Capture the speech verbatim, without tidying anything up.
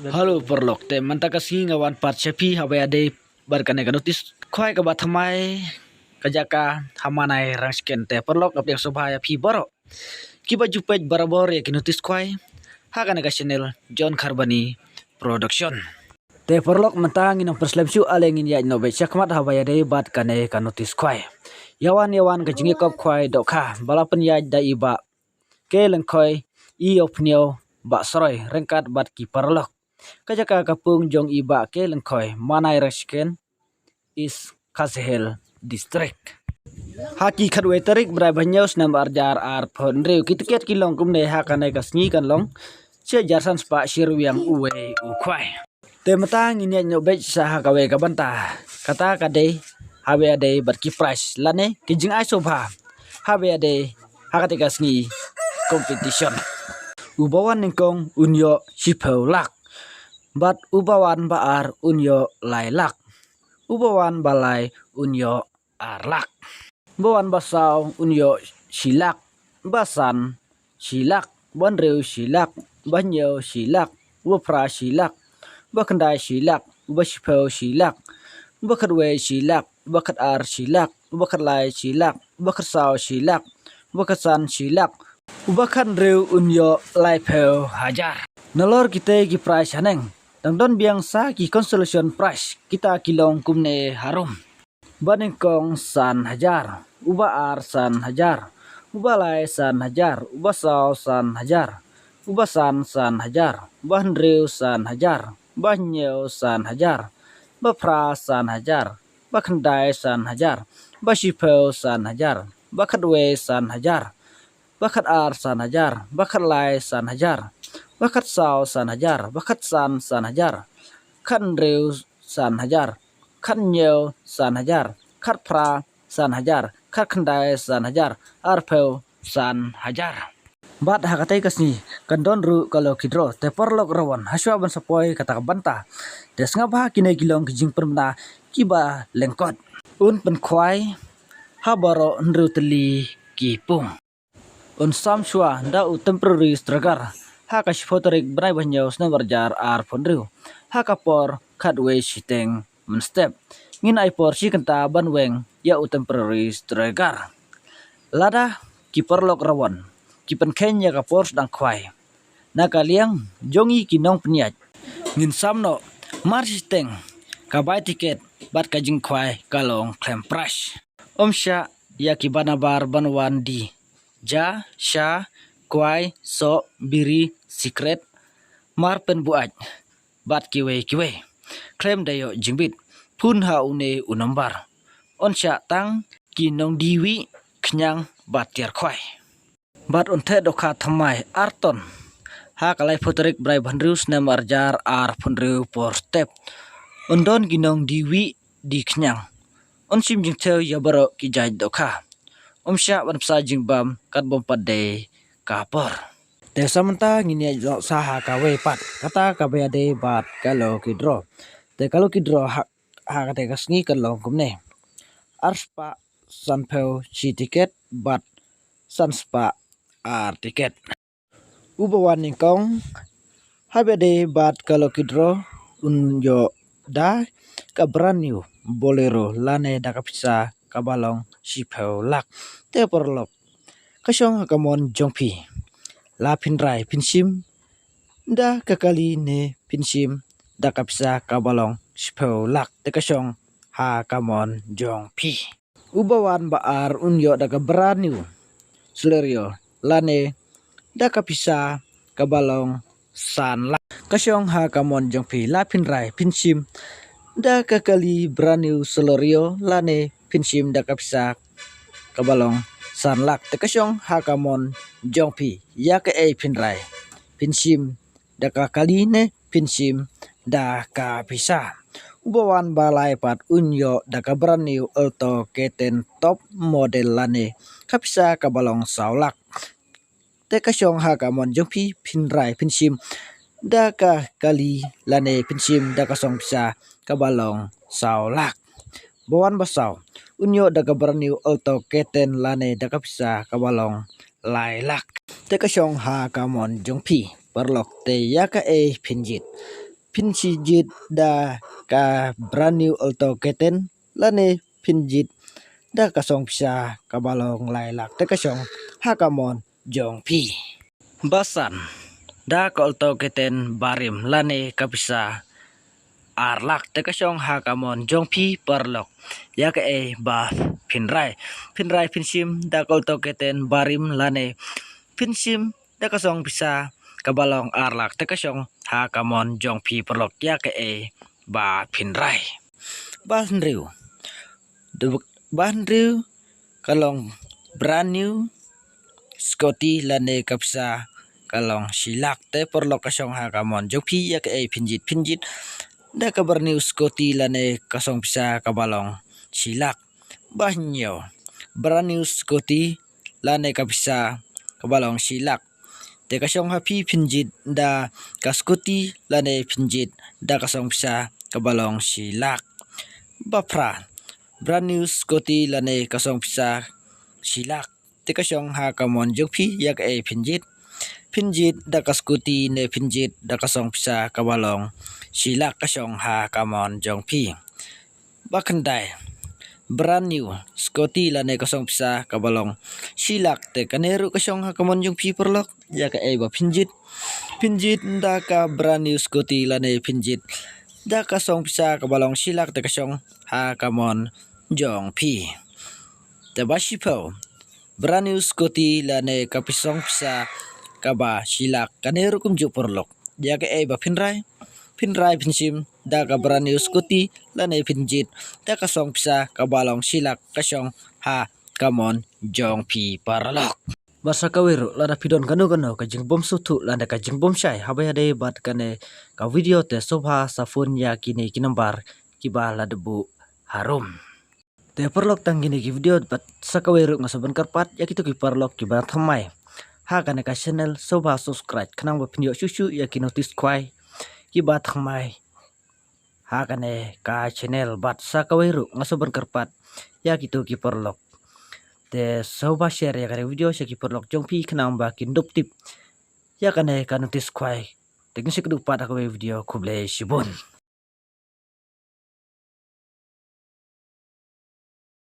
Hello paralok, te mynta ka sngi nga wan pat sha phi haba ïadei bad kane ka notice khwai kaba thymmai, ka jaka ha Manai Rangshken. Te paralok, nga pdiang sngewbha ïa phi baroh kiba ju peit barabor ïa ki notice khwai ha kane ka channel John Kharbani Production. Te paralok, mynta ngin ym pynslem shuh, ale ngin ïaid noh beit shakhmat haba ïadei bad kane ka notice khwai. Ïa wan ïa wan ka jingïakop khwai dohkha ba la pynïaid da i Bah K. Lyngkhoi, i Ïewphniaw Bah Saroi, ryngkat bad ki paralok. Ka jaka ka pung jong i Bah K. Lyngkhoi, Manai Rangshken, East Khasi Hills District. Ha ki khatwei tarik bnai ba hynñiew snem arhajar arphew hynriew, ki tiket ki long kumne ha kane ka sngi, kan long shi hajar san spah shi ryngwiang uwei u khwai. Te mynta ngin ïaid noh beit sha ha kawei ka bynta. Kata ka dei haba ïadei bad ki prize lane ki jingai sngewbha haba ïadei ha kata ka sngi competition. Uba wan nyngkong un ïoh shiphew lak, bad uba wan ba ar un ïoh lai lak, uba wan ba lai un ïoh ar lak, uba wan ba saw un ïoh shi lak, ba san shi lak, ba hynriew shi lak, ba hynñiew shi lak, ba phra shi lak, ba khyndai shi lak, ba shiphew shi lak, ba khatwei shi lak, ba khatar shi lak, ba khatlai shi lak, ba khatsaw shi lak, ba khatsan shi lak, ba khathynriew un ïoh laiphew hajar. Nalor kitei ki prize haneng, dang don biang sa ki consolation prize, kita ki long kumne harum. Ba nyngkong san hajar, uba ar san hajar, uba lai san hajar, uba saw san hajar, uba san san hajar, uba hynriew san hajar, uba hynñiew san hajar, uba phra san hajar, uba khyndai san hajar, uba shiphew san hajar, uba khatwei san hajar, uba khatar san hajar, uba khatlai san hajar, uba khatsaw san hajar, uba khatsan san hajar, khathynriew san hajar, khathynñiew san hajar, khatphra san hajar, khatkhyndai san hajar, arphew san hajar. Bad ha katei ka sngi kan don ruh ka lucky draw. Te paralok, rawon hashwa ban sa poi kata ka bynta. Te sngap bha, kine ki long ki jingpynbna kiba lyngkot. Un pynkhwai ha baroh hynriew tylli ki pung. Un sam shuwa da u temporary striker ha ka shiphew tarik bnai ba hynñiew snem arhajar arphew hynriew ha ka por khatwei shiteng mynstep. Ngin ai por shi kynta ban weng ïa u temporary striker. Lada ki paralok, rawon ki pynkheiñ ïa ka por sdang khwai na ka liang jong ngi ki nongpynïaid, ngin sam noh mar shiteng ka bai tiket bad ka jingkhwai ka long khlem prize. Ym shah ïa kiba nabar ban wan die, ja, sha, kwai, soh, biri, sikret, mar pynbuaid bad kiwei kiwei. Khlem da ïoh jingbit, phone ha une u nombar. Yn shah tang ki nongdie wieh, khñiang bad tiar khwai. Bad un theh dohkha thymmai ar ton ha ka laiphew tarik bnai ba hynriew snem arhajar arphew hynriew por step. Un don ki nongdie wieh die khñiang. Un shim jingthew ïa baroh ki jait dohkha. Ym shah ban bsa jingbam katba ym pat dei ka por. Te sa mynta ngin ïaid noh sa ha kawei pat, kata kaba ïadei bad ka lucky draw. Te ka lucky draw ha, ha katei ka sngi kan long kumne: ar spah sanphew shi tiket bad san spah ar tiket. Uba wan nyngkong haba ïadei bad ka lucky draw un ïoh da ka brand new Bolero lane da ka pisa kaba long shiphew lak. Te paralok, ka shong ha ka mon jong phi, la phin rai phin shim da ka kali ne phin shim da ka pisa kaba long shiphew lak. Te ka shong ha ka mon jong phi. Uba wan ba ar un ïoh da ka brand new Celerio lane da ka pisa kaba long san lak. Ka shong ha ka mon jong phi, la phin rai phin shim da ka kali brand new Celerio lane phin shim da ka pisa kaba long san lak. Te ka shong ha ka mon jong phi, ïa kaei phin rai phin shim, da ka kali ne phin shim da ka pisa. Uba wan ba lai pat un ïoh da ka brand new Alto K ten top model lane ka pisa kaba long saw lak. Te ka shong ha ka mon jong phi, phin rai phin shim da ka kali lane phin shim da ka song pisa kaba long saw lak. Ba wan ba saw un ïoh da ka brand new Alto K ten lane da ka pisa kaba long lai lak. Te ka shong ha ka mon jong phi, paralok, te ïa kaei phin jied. phin jied da ka brand new Alto K ten lane phin jied da ka song pisa kaba long lai lak te ka shong ha ka mon jong phi. Ba san, da ka Alto K ten barim lane ka pisa ar lak te ka shong ha ka mon jong phi paralok, ïa kaei ba phin rai? Phin rai phin shim da ka Alto K ten barim lane phin shim da ka song pisa kaba long ar lak te ka shong ha ka mon jong phi paralok, ïa kaei ba phin rai? Ba hynriew, ba hynriew ka long brand new scooty lane ka pisa ka long shi lak te paralok ka shong ha ka mon jong phi, ïa kaei phin jied? Phin jied da ka brand new scooty lane ka song pisa kaba long shi lak. Ba hynñiew, brand new scooty lane ka pisa kaba long shi lak te ka shong ha phi, phin jied da ka scooty lane phin jied da ka song pisa kaba long shi lak. Ba phra, brand new scooty lane ka song pisa shi lak te ka shong ha ka mon jong phi, ïa kaei phin jied? Phin jied da ka scooty ne phin jied da ka song pisa kaba long shi lak ka shong ha ka mon jong phi? Ba khyndai, brand new scooty lane ka song pisa kaba long shi lak te kane ruh ka shong ha ka mon jong phi paralok, ïa kaei ba phin jied? Phin jied da ka brand new scooty lane phin jied da ka song pisa kaba long shi lak te ka shong ha ka mon jong phi? Te ba shiphew, brand new scooty lane ka song pisa kaba shi lak kane ruh kumjuh paralok, ïa kaei ba phin rai? Phin rai phin shim da ka brand new scooty lane phin jied da ka song pisa kaba long shi lak ka shong ha ka mon jong phi paralok. Bad sa kawei ruh, lada phi don kano kano ka jingbym sngewthuh lane ka jingbym shai haba ïadei bad kane ka video te sngewbha sa phone ïa kine ki nambar kiba la dep buh harum. Te paralok, tang kine ki video bad sa kawei ruh nga sngewbha ban kyrpad ïa kito ki paralok kiba thymmai ha kane ka channel, sngewbha subscribe khnang ba phin ïoh shuh shuh ïa ki notice khwai kiba thymmai ha kane ka channel. Bad sa kawei ruh nga sngewbha ban kyrpad ïa kito ki paralok, te sngewbha share ïa kane ka video sha ki paralok jong phi khnang ba kin dup tip ïa kane ka notice khwai. Te ngin sa ïakynduh pat ha kawei ka video, khublei shibun.